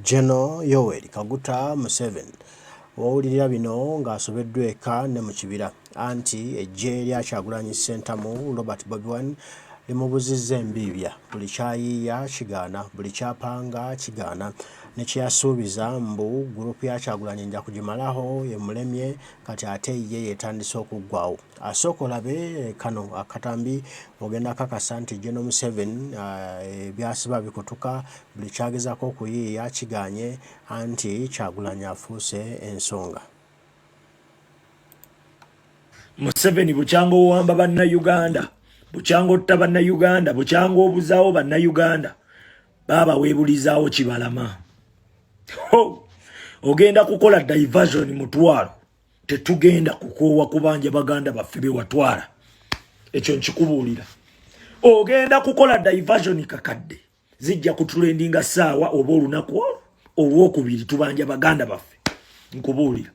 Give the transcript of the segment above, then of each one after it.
General Yoweri Kaguta Museveni w'owulirira bino ng'asobeddwa eka ne mu kibira anti eggye lya Kyagulanyi Ssentamu Robert Bobi Wine limubuzizza embiibya buli ky'ayiiya kigaana buli ky'apanga kigaana ne kye yasuubiza mbu group ya Kyagulanyi nja kugimalagho emulemye kati ate ye yeetandise okuggwawo. Asooka olabe kano akatambi ogenda kakasa nti General Museveni ebyasiba bikutuka buli ky'agezaako okuyiiya kigaanye anti Kyagulanyi afuuse ensonga. Museveni bukyanga owamba bannayuganda, bukyanga otta bannayuganda, bukyanga obuzaawo bannayuganda, baaba weebulizaawo kibalama. Ogenda kukola diversion mutwalo, tetugenda kukoowa kubanja baganda baffe bewatwala, ekyo nkikubuulira. Ogenda kukola diversion kakadde zijja kutrendinga saawa oba olunaku olwokubiri, tubanja baganda baffe. Nkubuulira,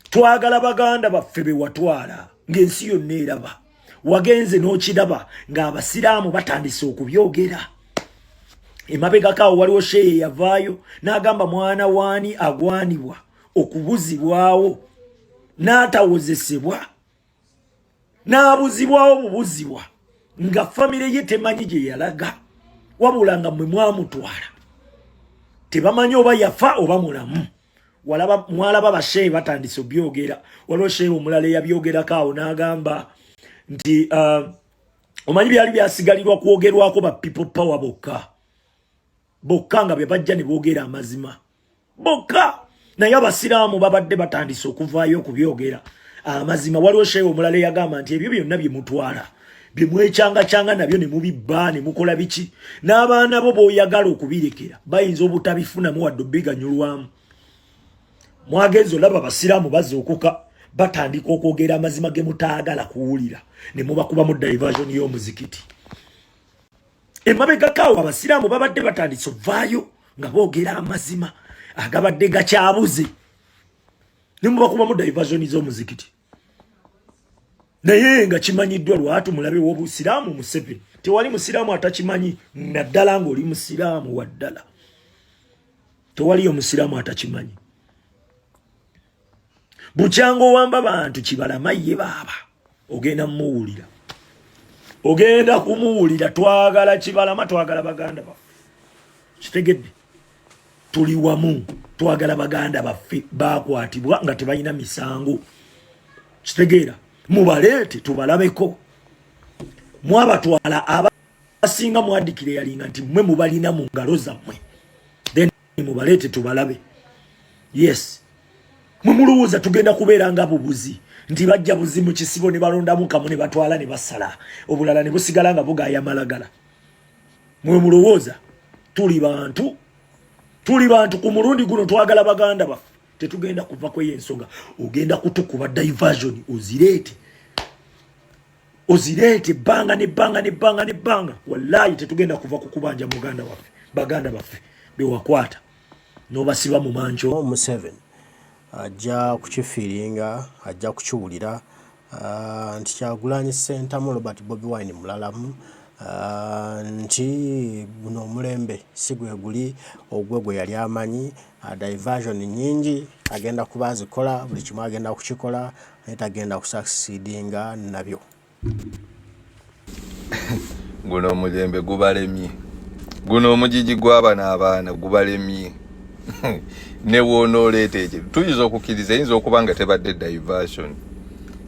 twagala baganda baffe bewatwala ng'ensi yonna eraba. Wagenze n'okiraba ng'abasiraamu batandise okubyogera. Emabegako awo waliwo sheeye yavaayo n'agamba mwana waani agwanibwa okubuzibwawo n'atawozesebwa n'abuzibwawo bubuzibwa nga famire ye temanyi gye yalaga, wabula nga mwe mwamutwala tebamanyi oba yafa oba mulamu. Mwalaba basheehe batandise obyogera. Waliwo sheehe omulala eyabyogerako awo n'agamba nti omanyi byali byasigalirwa kwogerwako ba people power bokka bokka nga be bajja ne boogera amazima bokka, naye abasiraamu babadde batandise okuvaayo okubyogera amazima. Waliwo sheehe omulala eyagamba nti ebyo byonna bye mutwala bye mwekyangakyanga nabyo ne mubibba ne mukola biki, n'abaana bo b'oyagala okubirekera bayinza obutabifunamu wadde obiganyulwamu. Mwagenze olaba abasiraamu bazuukuka batandika okwogera amazima ge mutaagala kuwulira ne mubakubamu diversion y'omuzikiti. Emabegako awo abasiraamu babadde batandise ovaayo nga boogera amazima agabadde gakyabuze ne mubakubamu diversion z'omuzikiti, naye nga kimanyiddwa lwatu mulabe w'obusiraamu Museveni. Tewali musiraamu atakimanyi, naddala ng'oli musiraamu waddala, tewaliyo musiraamu atakimanyi. Bukyanga owamba bantu kibalama ye baaba ogenda mumuwulira, ogenda kumuwulira. Twagala kibalama, twagala baganda baffe, kitegedde tuli wamu, twagala baganda baffe bakwatibwa nga tebalina misango, kitegeera mubaleete tubalabeko. Mwabatwala abasinga mwadikire yalinga nti mmwe mubalina mu ngalo zammwe, then mubaleete tubalabe. Yes, mwe mulowooza tugenda kubeera nga bubuzi nti bajja buzi mu kisibo ne balondamu kamu ne batwala ne basala obulala ne busigala nga bugaaya malagala. Mwe mulowooza tuli bantu, tuli bantu. Ku mulundi guno twagala baganda baffe, tetugenda kuva kweyo ensonga. Ogenda kutukuba diversion ozireete, ozireete ebbanga nebbanga nebbanga nebbanga. Wallahi tetugenda kuva ku kubanja muganda waffe, baganda baffe bewakwata n'obasiba mu manjo. Museveni ajja kukifiiringa, ajja kukiwulira nti Kyagulanyi Ssentamu Robert Bobi Wine mulalamu, nti guno omulembe si gwe guli ogwe gwe yali amanyi. Diversion nnyingi agenda kuba azikola, buli kimu agenda kukikola, naye tagenda kusucceedinga nabyo. Guno omulembe gubalemye, guno omugigi gw'abano abaana gubalemye. Ne wonooleeta ekyo tuyinza okukkiriza, eyinza okuba nga tebadde diversion,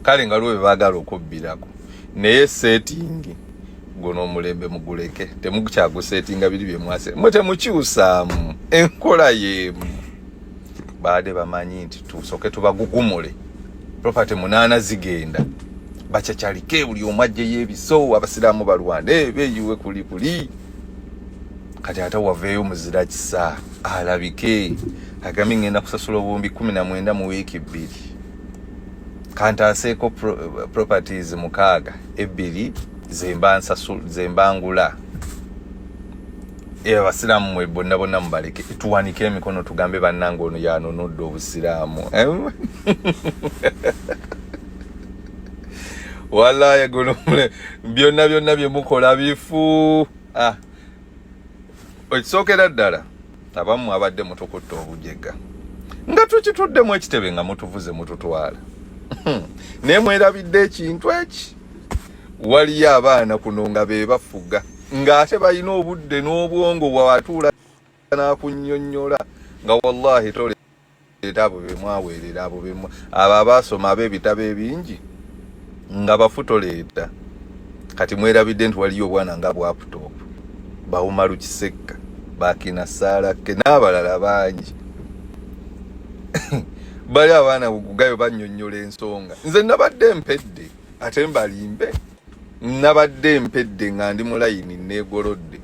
kale nga lwo bwe baagala okubbirako, naye setting guno omulembe muguleke, temukyagusetinga biri bye mwase mwe, temukyusaamu enkola y'emu. Baade bamanyi nti tusooke tubagugumule, property 8 zigenda bacakyalike, buli omu ajjeyo ebiso, abasiraamu balwane beeyiwe kuli kuli. Kati ate waveeyo muzira kisa alabike agambye ngenda kusasula obuwumbi 19 mu wiiki 2, kantaaseeko properties 6, ebbiri zembangula. Abasiraamu mwe bonna bonna mubaleke tuwanike emikono tugambe bannange ono yanunudde obusiraamu. Wallahi guno byonna byonna bye mukola bifu. Ekisookera ddala Abamu mwabadde mutukutte obujega nga tukituddemu ekitebe nga mutuvuze mututwala naye mwerabidde ekintu eki waliyo abaana kuno nga be bafuga ng'ate balina obudde n'obwongo bwawatuula n'akunnyonnyola nga wallahi toleeta abo be mwaweerera abo be abo abaasoma ab'ebitabo ebingi nga bafu toleeta kati mwerabidde nti waliyo obwana nga bwaputop bawumalu kisekka bakina saalakke n'abalala bangi bali abaana bugugayo bannyonnyola ensonga nze nabadde mpedde ate mbalimbe nabadde mpedde nga ndi mu layini neegolodde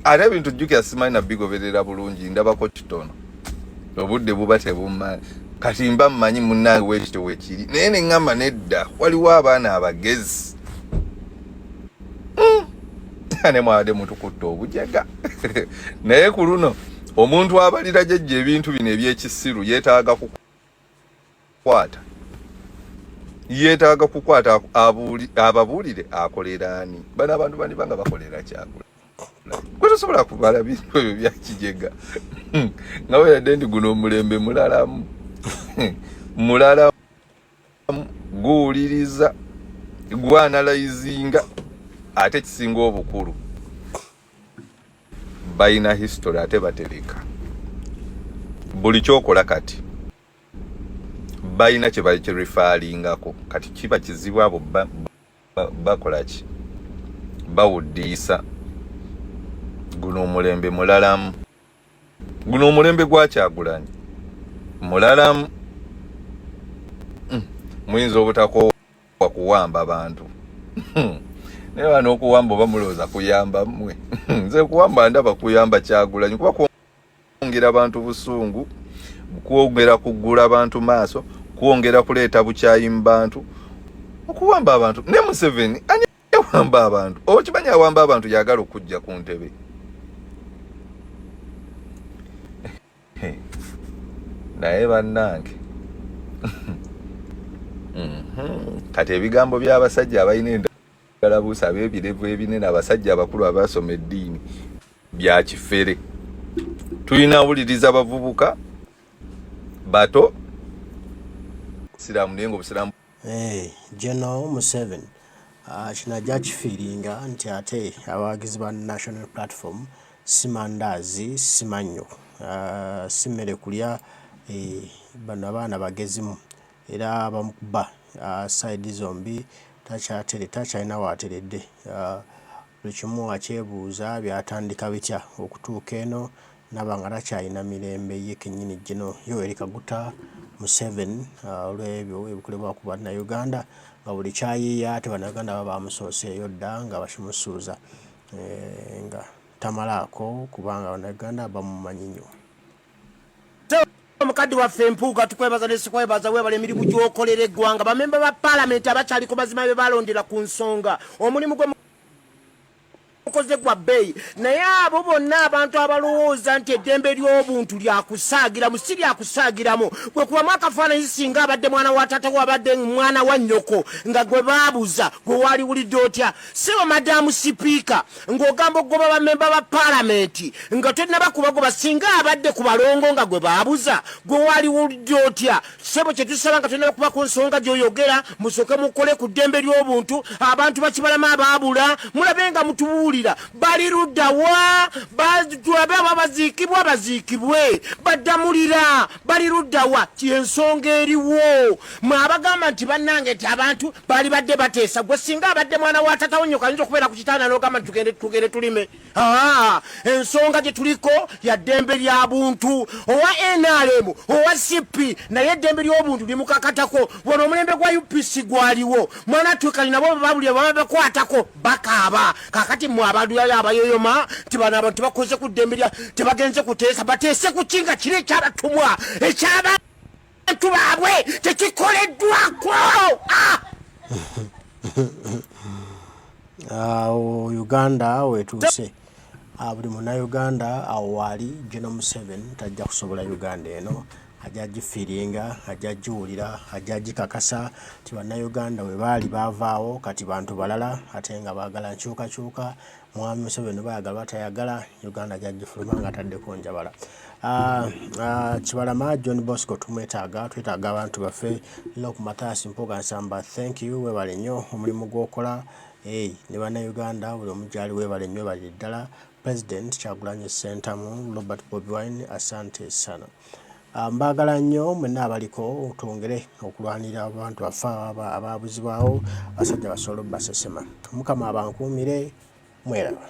ate ebintu jjukira simanyi nabigoberera bulungi ndabako kitono obudde buba tebumala kati mba mmanyi munnange wekityo wekiri naye ne ŋŋamba nedda waliwo abaana abagezi hmm. ne mwabadde mutukutta obujega naye ku luno omuntu abalira jejja ebintu bino ebyekisiru yeetaaga kukwata yeetaaga kukwata ababuulire akolera ani bano abantu bandiba nga bakolera kyagula gwe tosobola kubala bintu ebyo byakijega nga weradde nti guno omulembe mulalamu mulalamu guwuliriza gwanalayizinga ate ekisinga obukulu balina history ate batereka buli kyokola kati balina kyebakirifaalingako kati kiba kizibu abo bakola ki bawuddiisa guno omulembe mulalamu guno omulembe gwa Kyagulanyi mulalamu muyinza obutakoowa kuwamba bantu naye bano okuwamba oba mulowooza kuyamba mmwe nze kuwamba ndaba kuyamba Kyagulanyi kuba kwongera bantu busungu kwongera kuggula bantu maaso kwongera kuleeta bukyayi mu bantu okuwamba abantu ne Museveni ani awamba abantu okimanyi awamba abantu yagala okujja ku ntebe naye bannange mhm. kati ebigambo by'abasajja abalina endalabuusi ab'ebirevu ebinene abasajja abakulu abasoma eddiini bya kifere tulina wuliriza bavubuka bato siraamu naye nga obusiraamu Hey, General Museveni ah, kino ajja kifiiringa nti ate abawagizi ba National Platform si mandaazi si mannyo ah, si mmere kulya eh, bano abaana bagezimu era bamukuba ah, sayidi zombi takyatere takyalina waateredde buli kimu akyebuuza byatandika bitya okutuuka eno naba nga takyalina mirembe ye kennyini General Yoweri Kaguta Museveni olw'ebyo ebikolebwa ku Bannayuganda nga buli kyayiiya ate Bannayuganda baba bamusooseeyo dda nga bakimusuuza eh, nga tamalaako kubanga Bannayuganda bamumanyi nnyo. Mukadde waffe Mpuuga tukwebaza ne sikwebaza webale emirimu gy'okolera eggwanga. Bamemba ba palamenti abakyali ku mazima be balondera ku nsonga omulimu gwe mukoze gwa bbeeyi naye abo bonna abantu abalowooza nti eddembe ly'obuntu lyakusaagiramu si lyakusaagiramu gwe kubamu akafaananyi singa abadde mwana wa taata wo abadde mwana wa nnyoko nga gwe baabuza gwe waaliwulidde otya sebo madaamu sipiika ng'ogamba okugoba bamemba ba paalamenti nga tonnaba kubagoba singa abadde ku balongo nga gwe baabuza gwe waaliwulidde otya Ssebo kye tusaba nga tonnaba kuba ku nsonga gy'oyogera musooke mukole ku ddembe ly'obuntu abantu bakibalama abaabula mulabe nga mutubuulira bali ludda wa tulabe aba baziikibwa baziikibwe baddamulira bali ludda wa kyensonga eriwo mwe abagamba nti bannange nti abantu baali badde bateesa gwe singa abadde mwana wa tatawo nyoka ayinza okubeera ku kitanda n'ogamba nti tugende tugende tulime Ah, ensonga gye tuliko ya ddembe lya buntu owa nrm owa cp naye eddembe ly'obuntu limukakatako wano omulembe gwa upc gwaliwo mwana twekali nabo babulya baba bakwatako bakaaba kakati mwe abalyayo abayoyoma nti bano abantu bakoze ku ddembe lya tebagenze kuteesa bateese ku ki nga kiri ekyabatumwa ekyaba bantu baabwe tekikoleddwako ah! Awo Uganda wetuuse ah, buli munauganda awo waali General Museveni tajja kusobola Uganda eno Ajja gifiiringa, ajja giwulira, ajja gikakasa nti Bannayuganda we baali baavaawo kati bantu balala ate nga baagala nkyukakyuka. Mwami Museveni oba ayagala oba tayagala, Uganda ajja gifuluma ng'ataddeko njabala. Kibalama John Bosco tumwetaaga, twetaaga abantu baffe. Lok Mathias Mpuuga Nsamba, thank you, weebale nnyo omulimu gw'okola. Hey, ne Bannayuganda buli omu gy'ali weebale nnyo, weebalire ddala. President Kyagulanyi Ssentamu Robert Bobi Wine, asante sana. Mbaagala nnyo mwenna abaliko, twongere okulwanirira abantu baffe abaabuzibwawo, abasajja basobole obbasesema. Omukama abankuumire, mweraba.